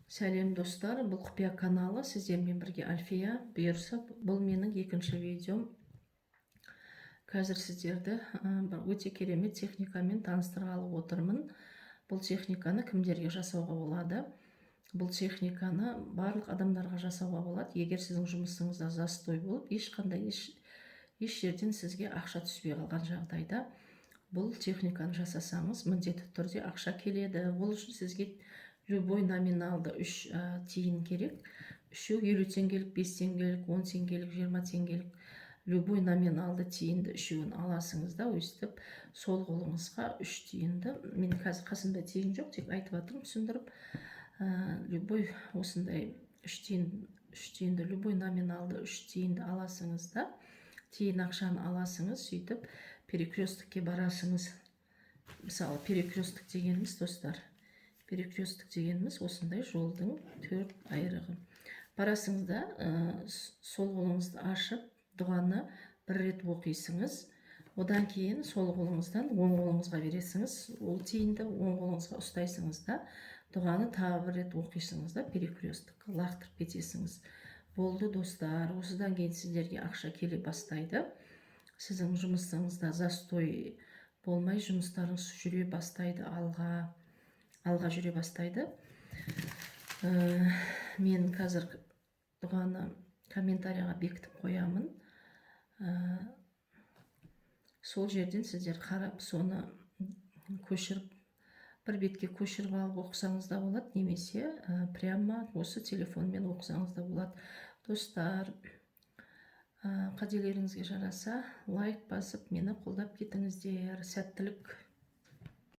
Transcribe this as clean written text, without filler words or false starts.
Сәлем, достар! Бұл Құпия каналы, сіздермен бірге Альфия. Бұйырса, бұл менің екінші видеом. Қазір сіздерді бір өте керемет техникамен таныстырғалы отырмын. Бұл техниканы кімдерге жасауға болады? Бұл техниканы барлық адамдарға жасауға болады. Егер сіздің жұмысыңызда застой болып, ешқандай еш жерден сізге ақша түспей қалған жағдайда, бұл техниканы жасасаңыз, міндетті түрде ақша келеді. Ол үшін сізге любой номиналды үш тиын керек. Үшеу: 50 теңгелік, 5 теңгелік, 10 теңгелік, 20 теңгелік. Любой номиналды тиынды үшеуін аласыңыз да, өйстіп сол қолыңызға үш тиынды, мен қазір қасымда тиын жоқ, тек айтып жатырмын түсіндіріп, любой осындай үш тиын, үш тиынды, любой номиналды үш тиынды аласыңыз да, тиын ақшаны аласыңыз. Сөйтіп перекрестокке барасыңыз. Мысалы, перекресток дегеніміз, достар, перекресток дегеніміз осындай жолдың төрт айрығы. Барасыңыз да, сол қолыңызды ашып, дұғаны бір рет оқисыңыз. Одан кейін сол қолыңыздан оң қолыңызға бересіңіз. Ол тиынды оң қолыңызға ұстайсыңыз да, дұғаны тағы бір рет оқисыңыз да, перекрестокқа лақтырып кетесіңіз. Болды, достар. Осыдан кейін сіздерге ақша келе бастайды. Сіздің жұмысыңызда застой болмай, жұмыстарыңыз жүре бастайды, алға алға жүре бастайды. Мен қазір дұғаны комментарийға бекітіп қоямын. Сол жерден сіздер қарап, соны көшіріп, бір бетке көшіріп алып оқысаңыз да болады немесе прямо осы телефонмен оқысаңыз да болады. Достар, қаделеріңізге жараса, лайк басып, мені қолдап кетіңіздер. Сәттілік!